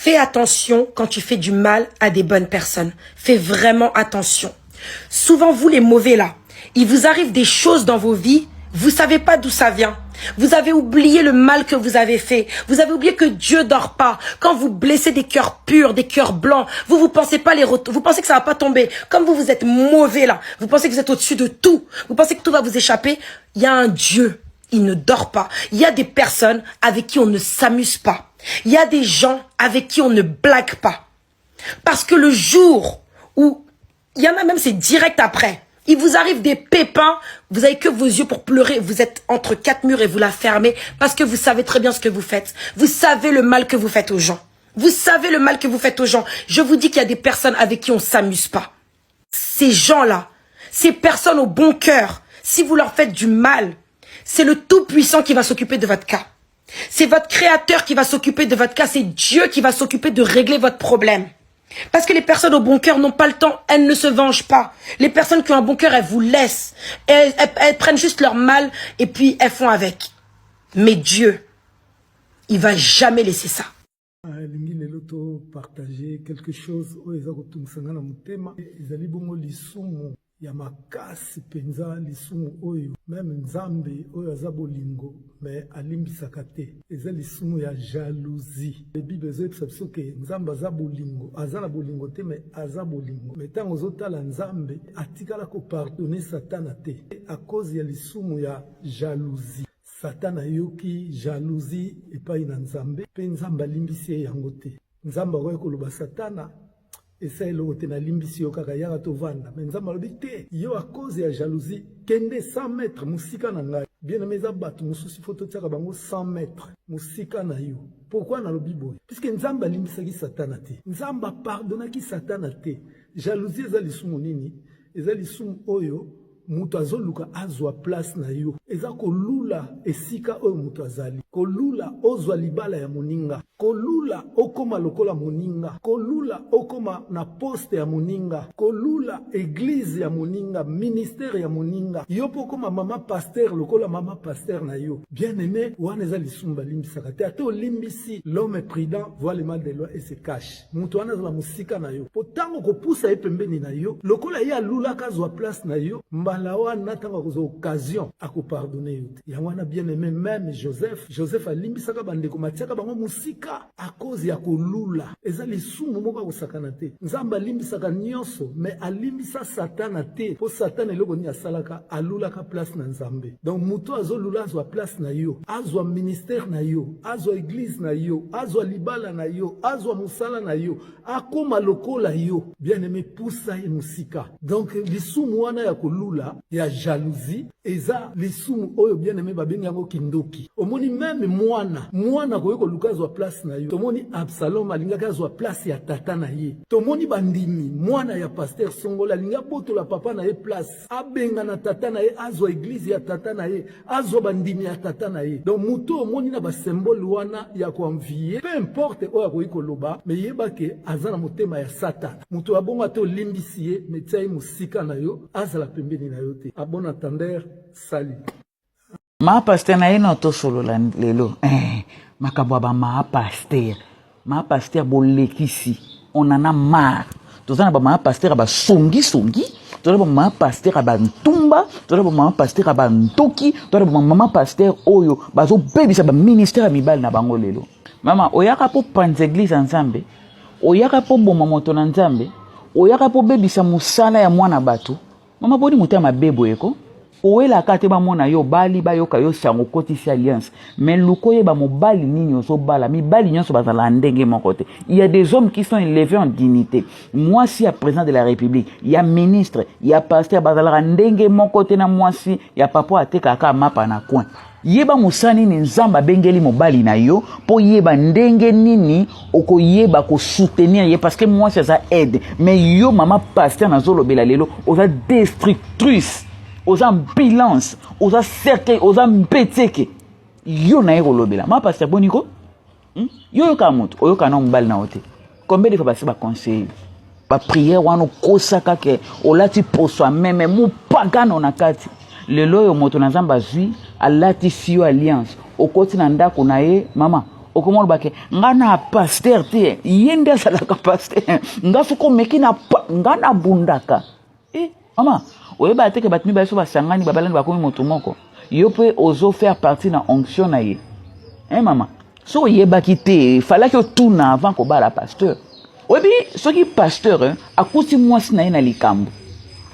Fais attention quand tu fais du mal à des bonnes personnes. Fais vraiment attention. Souvent, vous les mauvais là, il vous arrive des choses dans vos vies, vous savez pas d'où ça vient. Vous avez oublié le mal que vous avez fait. Vous avez oublié que Dieu dort pas. Quand vous blessez des cœurs purs, des cœurs blancs, vous vous pensez pas les vous pensez que ça va pas tomber. Comme vous vous êtes mauvais là, vous pensez que vous êtes au-dessus de tout. Vous pensez que tout va vous échapper. Il y a un Dieu. Il ne dort pas. Il y a des personnes avec qui on ne s'amuse pas. Il y a des gens avec qui on ne blague pas. Parce que le jour où, il y en a même, c'est direct après. Il vous arrive des pépins, vous avez que vos yeux pour pleurer, vous êtes entre quatre murs et vous la fermez parce que vous savez très bien ce que vous faites. Vous savez le mal que vous faites aux gens. Vous savez le mal que vous faites aux gens. Je vous dis qu'il y a des personnes avec qui on s'amuse pas. Ces gens-là, ces personnes au bon cœur, si vous leur faites du mal, c'est le Tout-Puissant qui va s'occuper de votre cas. C'est votre créateur qui va s'occuper de votre cas. C'est Dieu qui va s'occuper de régler votre problème. Parce que les personnes au bon cœur n'ont pas le temps, elles ne se vengent pas. Les personnes qui ont un bon cœur, elles vous laissent. Elles, elles, prennent juste leur mal et puis elles font avec. Mais Dieu, il va jamais laisser ça. Elingi lelo topartage quelque chose oyo eza kotungisa nga na motema. Ezali bongo lisumu ya makasi mpenza, lisumu oyo même Nzambe oyo aza bolingo mais alimbisaka te. Eza lisumu ya jalousie. Bible ezoyebisa biso ke Nzambe aza bolingo, aza na bolingo te, mais aza bolingo. Mais ntango ozotala, Nzambe atikala kopardonner Satana te à cause ya lisumu ya jalousie. Satana ayoki jalousie epai na Nzambe mpe Nzambe alimbisi ye yango te. Nzambe akoki koloba: "Satana, esa eloko te, nalimbisi yo kaka, yaka tovanda." Mais Nzambe alobi te: "Yo, à cause ya jalousie, kende 100 mètre mosika na ngai." Bien aimé, eza bato mosusu, faut totiaka bango 100 mètre mosika na yo. Pourquoi nalobi boye? Puisque Nzambe alimbisaki Satana te, Nzambe apardonnaki Satana te. Jalousie eza lisumu nini? Eza lisumu oyo moto azoluka azwa place na yo. Eza kolula esika oyo moto azali, kolula ozwa libala ya moninga, kolula okóma lokola moninga, kolula okóma na poste ya moninga, kolula église ya moninga, ministère ya moninga, yo mpo okóma mama pasteur lokola mama pasteur na yo. Bien aimé, wana eza lisumu balimbisaka te. Ate olimbisi, l'homme prudent voit le mal de loin et se cache. Moto wana azala mosika na yo, po ntango kopusa ye pembeni na yo, lokola ye alulaka azwa place na yo, mbala wana ntango akozwa occasion, akopardonner yo te. Yango wana, bien aimé, même Joseph, Joseph alimbisaka bandeko, matiaka bango mosika à cause ya kolula. Eza lisumu moko akosakana te. Nzambe alimbisaka nyonso, mais alimbisa Satana te, mpo Satana eloko nini asalaka? Alulaka place na Nzambe. Donc moto azolula azwa place na yo, azwa ministère na yo, azwa église na yo, azwa libala na yo, azwa mosala na yo, akóma lokola yo, bien aimé, pusa ye mosika. Donc lisumu wana ya kolula, ya jalousie, eza lisumu oyo, bien aimé, babengi yango kindoki. Omoni, même mwana, mwana akoki koluka azwa place na yo. Tomoni Absalom alingaki azwa place ya tata na ye. Tomoni bandimi, mwana ya pasteur Songolo alingi abotola papa na ye place, abengana tata na ye, azwa église ya tata na ye, azwa bandimi ya tata na ye. Donc moto omoni na basymbole wana ya koenvier, peu importe oyo akoki koloba, mais yeba ke aza na motema ya Satana. Moto abongo, ate olimbisi ye, mais tia ye mosika na yo, azala pembeni na yo te. À bon entendeur, salut. Maa pasteur na ye na tosolola lelo makambo ya bamaa pasteur. Maa pasteur, bolekisi, on en a marre. Toza na bamaa pasteur ya basongisongi, toza na bamama pasteur ya bantumba, toza na bamama pasteur ya bantoki, toza na bamama pasteur oyo bazobebisa baministère ya mibali na bango. Lelo mama, oyaka mpo panza église ya Nzambe, oyaka mpo boma moto na Nzambe, oyaka mpo bebisa mosala ya mwana bato. Mama, boni motema mabe boye ko? Owelaka te bamona yo obali, bayoka yo sango okotisi alliance, mais luka oyeba mobali nini ozobala. Mibali nyonso bazala ndenge moko te. Il y a des hommes qui sont élevés en dignité. Mwasi ya président de la République, ya ministre, ya pasteur, bazalaka ndenge moko te na mwasi ya papa atekaka mapa na coin. Yeba mosala nini Nzambe abengeli mobali na yo, mpo yeba ndenge nini okoyeba kosoutenir ye, parce que mwasi aza aide. Mais yo, mama pasteur, nazolobela lelo, oza destructrice, oza ambulance, oza cercueil, oza mbeteke. Yo na ye kolobela mama pasteur, boniko Yo oyokaka moto, oyokaka na mobali na yo te. Combien de fois basi baconseiller, baprière wana okosaka ke olati poso ya meme mopagano na kati. Lelo oyo moto na Nzambe azwi, alatisi yo alliance, okoti na ndako na ye. Mama, Okoma oloba ke nga na pasteur te, ye nde azalaka pasteur. Nga soki omeki na nga nabundaka. Eh, mama, oyeba te ke bato mibale so basangani babalani bakomi moto moko. Yo mpe ozo faire partie na onction na ye. Eh mama, so oyebaki te, falaki otuna avant kobala pasteur. Oyebi soki pasteur eh, akuti mwasi na ye na likambo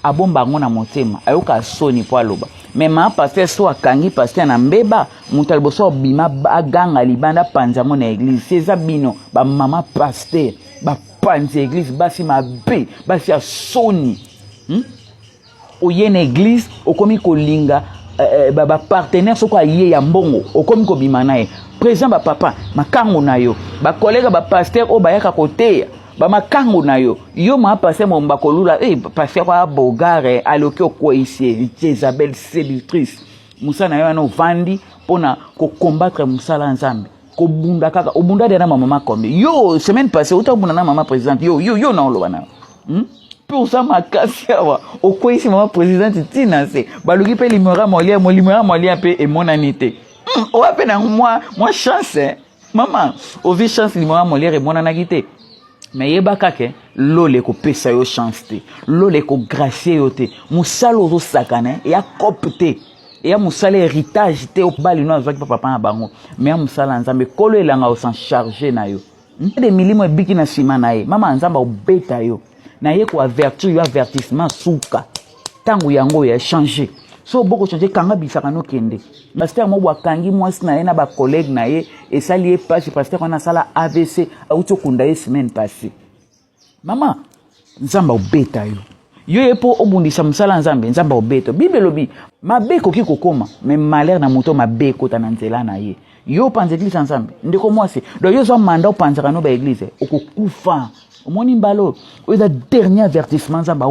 abomba yango na motema ayoka soni mpo aloba me ma pasteur so akangi pasteur na mbeba moto ya liboso abima aganga libanda apanza yango na eglise eza bino bamama pasteur bapanzi eglise basi mabe basi ya soni hmm? Oye na eglise okomi kolinga eh, eh ba partenaire soko aye ya mbongo okomi kobima na ye président ba papa makango na yo ba collègue ba pasteur oyo bayaka koteya ba makango na yo yo ma pasteur momba kolula eh pasteur wa bogare aloki okweyisi ye Jezabel séductrice mosala na yo wana ovandi mpona kocombattre mosala ya nzambe kobunda kaka obunda de na mama kombe yo semaine passée uta obunda na mama présidente yo yo yo na oloba na hmm? mpe oza makasi awa okweyisi mama présidente ntina se baluki mpe limera molia molimera molia mpe emonani te hmm, oya mpe na mwa mwa chance eh? mama ozwi chance limera moliere emonanaki te me yebaka ke lola ekopesa yo chance te lola ekogracie yo te mosala ozosakana eya cope te eya mosala héritage te obali no azwaki pa papa na bango me ya mosala ya nzambe kolo elanga osan charge na yo de milimo ebiki na nsima na ye mama nzambe akobeta yo na ye koavertir yo avertissement suka ntango yango ya change so boko change kanga bisaka nokende pasteur moko akangi mwasi na ye na bacollègue na ye esali ye mpasi pasteur wana asala avc auti okunda ye semaine passé mama nzambe akobeta yo yo ye mpo obundisa mosala ya nzambe nzambe akobeta bible elobi mabe ekoki kokoma me malheur na moto mabe ekota na nzela na ye yo opanza eglise ya nzambe ndeko mwasi donc yo ozwa manda opanzaka no baeglise okokufa omoni mbala oyo oyo eza dernier avertissement nzambe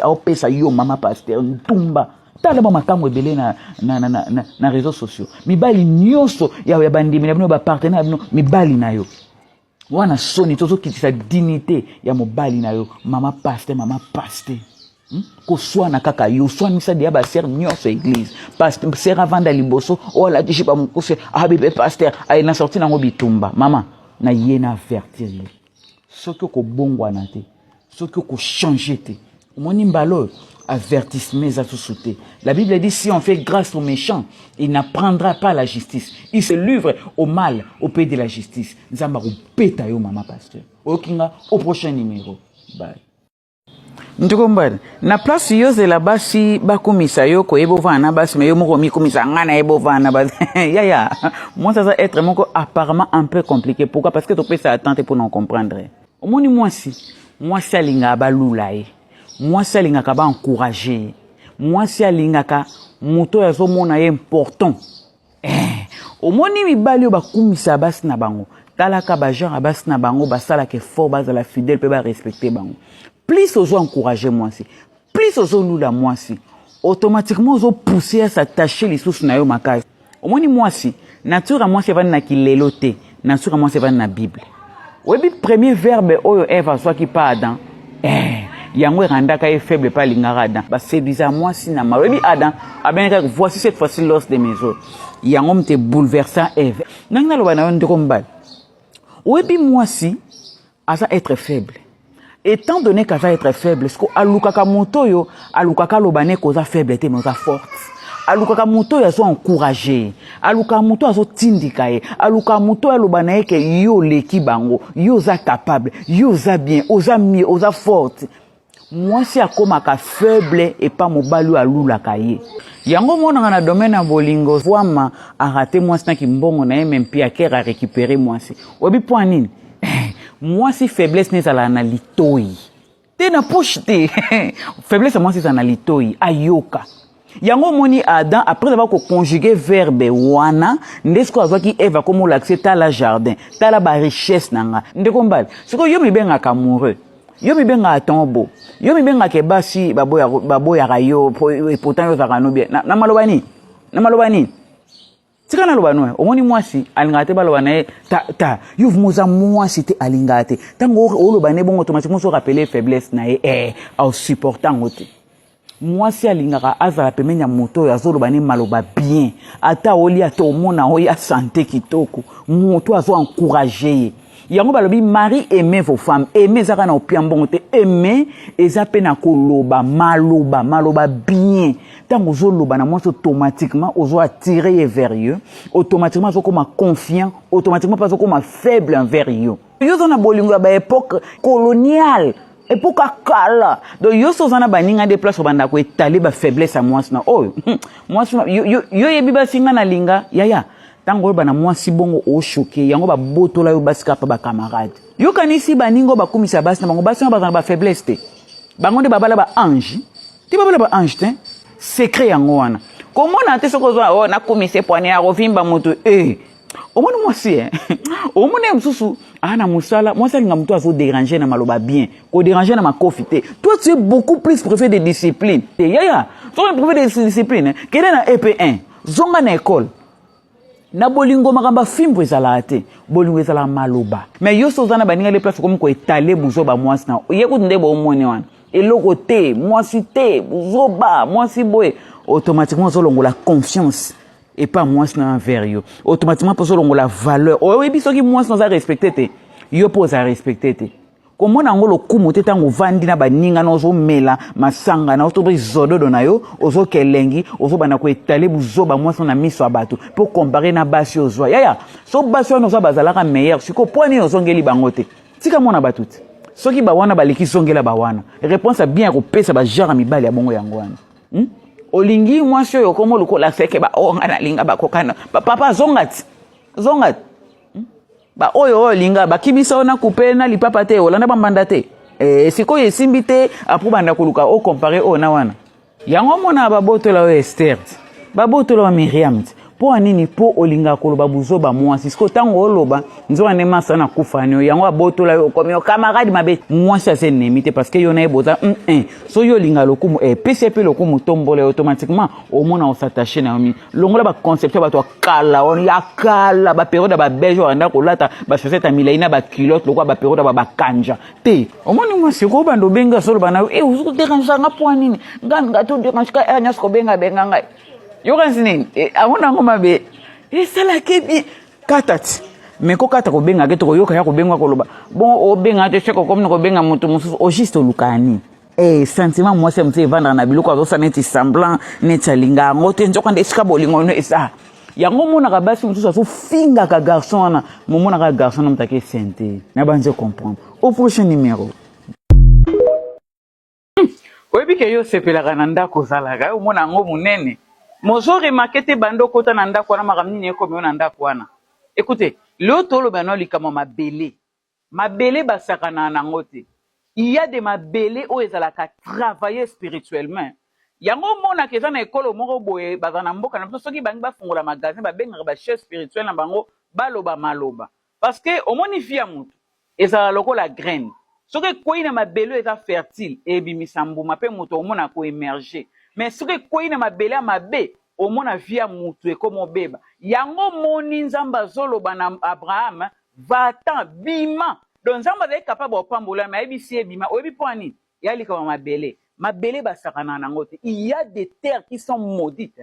aopesa yo mama paster ntumba tala ba makambo ebele na, na, na, na, na, na réseaux sociaux mibali nyonso ya, ya bandimi na bino bapartenaire na bino mibali na yo wana soni tozokitisa dignité ya mobali na yo mama paster mama paster hmm? koswana kaka yo oswanisa deya basere nyonso eglise ser avanda liboso oyo alati jipa mokuse abebe ah, paster aye na sorti nango bitumba mama na ye na avertir ye soki okobongwana te soki okochange te omoni mbala oyo avertissement eza susu te la bible dit si on fait grâce au méchant il n'apprendra pas la justice il se livre au mal au pays de la justice nzambe akobeta yo mama pasteur oyoki nga au prochain numéro bye ndeko mbali na place yo zela basi bakumisa yo koyeba ovanda na basi me yo moko omikumisa ngai nayeba ovanda na basi yaya mwasi aza être moko apparemment un peu compliqué pourquoi parce que topesa attente mpona comprendre omoni mwasi mwasi alingaka balula ye mwasi alingaka baencourage ye mwasi alingaka moto oyo azomona ye important eh, omoni mibali oyo bakumisa basi na bango talaka bagenre ya basi na bango basalaka effort bazala fidèle mpe barespecte bango plus ozo encourage mwasi plus ozolula mwasi automatiquement ozopousse ya s'attache lisusu na yo makasi omoni mwasi nature ya mwasi evandi na kilelo te nature ya mwasi evandi na bible oyebi premier verbe oyo eve azwaki pa adam eh, yango erandaka ye faible mpe alingaka adam baseduisa mwasi na mawa oyebi adam abengaka voici cette fois-ci l'os de mes os yango moto ebouleversa eve ndenge naloba na yo ndeko mobali oyebi mwasi aza être faible étant donné qu'aza être faible siko alukaka moto oyo alukaka aloba ne koza faible te mais oza forte alukaka moto oyo azo encourage ye alukaka moto oyo azotindika ye alukaka moto oyo aloba na ye ke yo oleki bango yo oza capable yo oza bien oza mieux oza forte mwasi akomaka faible epa mobali oyo alulaka ye yango omonaka na domaine ya bolingo vwama arate mwasi na kimbongo na ye me mpiakere arécupere mwasi oyebi mpo ya nini mwasi faiblesse ne ezalaka na litoi te na poche te faiblesse ya mwasi ezala na litoi ayoka yango omoni adam après avoir koconjugue verbe wana nde sikoyo azwaki eve akomolakise tala jardin tala barichesse na nga ndeko mbali sikoyo yo mibengaka amoureux yo mibengaka tombo yo mibengaka basi baboyaka yo pourtant yo ozalaka no bien na maloba nini na maloba nini tika naloba noe omoni mwasi alingaka te baloba na ye ta, ta yo vraimen oza mwasi te alingaka te ntango oloba ne bongo automatiquement ozo rappeler faiblesse na ye eh, aosupporte yango te. Mwasi alingaka azala pembeni ya moto oyo azoloba ne maloba bien, ata olia te omona oya sante kitoko, moto azo encourager ye. Yango balobi mari aime vos femmes. Aime eza kaka na opia mbongo te, aime eza pe na koloba maloba, maloba bien. Ntango ozoloba na mwasi automatiquement ozo attirer ye vers yo, automatiquement azokoma confiant, automatiquement pe azokoma faible envers yo. Yo oza na bolingo ya ba epoque coloniale, epoque ya kala. Donc yo so oza na baninga nde place obanda ko étaler ba faiblesse ya mwasi na oyo. Mwasi yo, yo yebi basi nga na linga yaya. Ntango oyo bana mwasi bongo oshoke yango babotola yo basi kaka ba camarade. Yo kanisi baninga oyo bakumisa basi na bango, basi wana bazala na ba faiblesse te. Bango nde babala ba ange te, babala ba ange te. Secret yango wana komona te soki ozwa oh, nakumisa epwani ya kovimba moto eh. Omoni mwasi eh? Omoni ye mosusu aa na mosala, mwasi alinga moto azoderange na maloba bien, koderange na makofi te. Toi tu es beaucoup plus préfet de discipline te yaya. Soki préfet de discipline eh, kende na EP1, zonga na école. Na bolingo makambo ya fimbo ezalaka te, bolingo ezalaka maloba. Mais yo so oza na baninga le place okomi koetale buzoba mwasi na ye kutu nde bomoni wana eloko te, mwasi te, buzoba mwasi boye, automatiquement ozolongola confiance epa mwasi na envers yo, automatiquement mpo ozolongola valeur. Oyebi soki mwasi na oza respecte te, yo mpo oza respecte te. Komona yango lokumu te ntango ovandi na baninga na ozomela masanga na oto zododo na yo, ozoka elengi, ozobanda koetale buzoba mwasi na miso ya bato mpo compare na basi ozwa. Yaya, so basi wana ozwa bazalaka meilleur, sikoyo mpo nini ozongeli bango te? Tika mwana bato te. Soki bawana baleki, zongela bawana. Réponse ya bien ya kopesa ba genre ya mibali ya bongo yango wana. Olingi mwasi oyo okomo lokola seke ba oyo nga nalinga bakokana. Papa zonga ti. Zonga ti. Ba oyo oyo olinga bakimisa yo na coupe na lipapa te, olanda bambanda te. Sikoyo esimbi te, apo banda koluka o comparer oyo na wana. Yango omona babotola oyo Esther ti, babotola oyo Miriam ti. Mpo ya nini? Mpo olingaka koloba buzoba mwasi. Sikoyo ntango oloba nzoka nde masa na kufa ni yo, yango abotola yo okomi yo camarade mabe. Mwasi aza ennemi te parce que yo na ye boza So yo olinga lokumu, pesi ye mpe lokumu, tombola ye automatiquement omona os'attacher na yo mingi. Longola ba conception ya bato ya kala wana ya kala, ba periode ya ba belge oyo banda kolata ba chaussette ya milai na ba culotte lokola ba periode ya ba bakanja te. Omoni mwasi okobanda obenga azoloba na yo, ozoderange nga mpo nini? Nga nga to derange ka heure nyonso kobenga benga ngai. Yokanisi nini? Amona yango mabe. Esalaki bien. Kata ti. Mais ko kata kobenga ke tokoyoka ya kobenga koloba. Bon obenga te seko komi kobenga moto mosusu au juste oluka nini? Sentiment mwasi ya mosusu evandaka na biloko azosala neti semblant neti alinga yango te, nzoka nde esika bolingo no eza. Yango omonaka basi mosusu azofingaka garçon wana, momonaka garçon na moto ake sente. Na banzi comprendre. Au prochain numéro. Oyebi ke yo osepelaka na ndako ozalaka, yo omona yango monene. Mozo remarquer te banda okota na ndako wana makambo nini ekomi yo na ndako wana. Écoutez, leo toloba na likambo mabele. Mabele basakanaka na yango te. Il y a des mabele oyo ezalaka travailler spirituellement. Yango omonaka eza na ekolo moko boye baza na mboka na biso soki bangi bafungola magasin babengaka ba chef spirituel na bango baloba maloba. Parce que omoni vie ya mutu ezala lokola graine. Soki ekweyi na mabele oyo eza fertile ebimisa mbuma pe mutu omona ko emerger. Mais soki ekweyi na mabele ya mabe omona vie ya mutu ekoma obeba. Yango omoni Nzambe azoloba na Abraham va-t'en, bima. Donc Nzambe azali capable ya kopambola mais ayebisi ye bima. Oyebi pona nini? Ya likambo ya mabele. Mabele basakanaka na yango te. Il y a des terres qui sont maudites.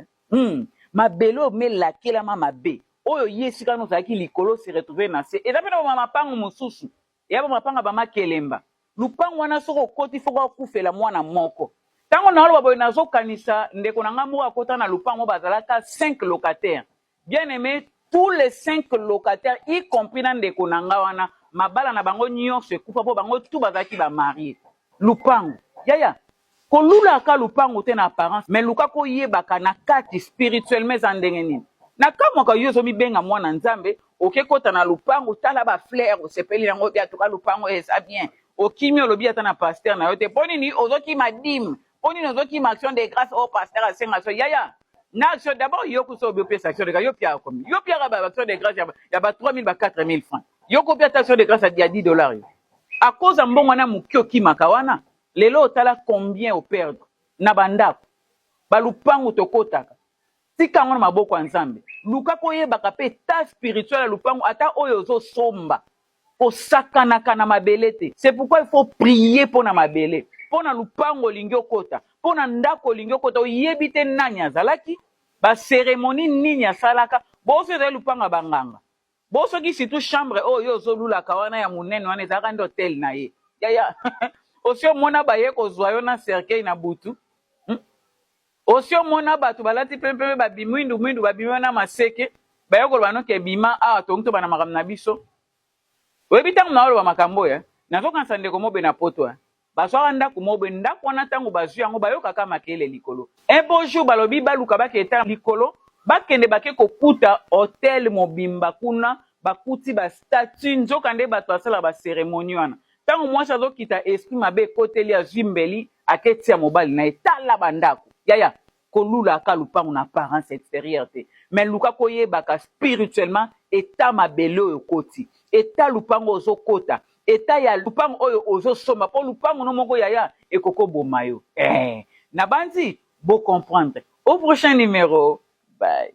Mabele oyo melakelama mabe. Oyo ye esika wana ozalaki likolo se retrouver na se. Eza pe na ba mapangu mosusu. Eya ba mapangu ya ba makelemba. Lupangu wana soki okoti faut okufela mwana moko. Tango naoloba boye nazokanisa ndeko na ngai moko akota na lupangu bazalaka 5 locataires. Bien aimé, tous les 5 locataires y compris na ndeko na ngai wana mabala na bango nyonso ekufa po bango tout bazalaki ba mariés. Lupangu. Yaya, kolulaka lupangu te na apparence mais luka koyebaka na kati spirituellement eza ndenge nini. Na kamwaka yo ozomibenga mwana Nzambe, oke kota na lupangu tala ba fleurs osepeli nango bien, en tout cas lupangu eza bien. Okimi olobi ata na pasteur na yo te. Po nini ozokima dime? Po nini ozokima action de grâce oyo pasteur asenga so? Yaya, na action d'abord yo kuso obi opesa action de grâce, yo piaka combien? Yo piaka ba action de grâce ya ba 3000 ba 4000 francs. Yo kopia ata action de grâce ya 10 dollars yo. À cause ya mbongo wana moke okimaka wana, lelo otala combien o perdre na ba ndako, ba lupangu tokotaka. Tika yango na maboko ya Nzambe. Luka koyebaka pe etat spirituel ya lupangu ata oyo ozosomba. Kosakanaka na mabele te. C'est pourquoi il faut prier pona mabele. Pona lupangu olingi okota. Mpo na ndako olingi okota, oyebi te nani azalaki, ba ceremonie nini asalaka. Boso ezali lupanga banganga. Bo soki surtout chambre oyo yo ozolulaka wana ya monene wana ezalaka nde hotel na ye. Yaya, osi omona baye kozwa yo na cercueil na butu? Hmm? Osi omona bato balati pembe pembe mwindu mwindu babimi wana maseke, baye koloba noke bima awa tongi tobanda makambo na biso? Oyebi ntango naoloba makambo oyo, eh? Nazokanisa ndeko mobe na poto, eh? Bazwaka ndako mobe, ndako wana ntango bazwi yango bayokaka makelele likolo. Un beau jour balobi baluka bakende tala likolo, bakende bake kokuta hotel mobimba kuna, bakuti ba statue, nzoka nde bato basalaka ba ceremonie wana. Ntango mwasi azokita esprit mabe ekoteli, azwi mbeli aketia mobali na ye. Tala ba ndako yaya, kolulaka lupango na apparence extérieure te, mais luka koyebaka spirituellement eta mabele oyo okoti, eta lupango ozokota, eta ya lupango oyo ozosomba, mpo lupango no moko yaya ekokoboma yo. Eh, nabanzi bo comprendre. Au prochain numéro, bye.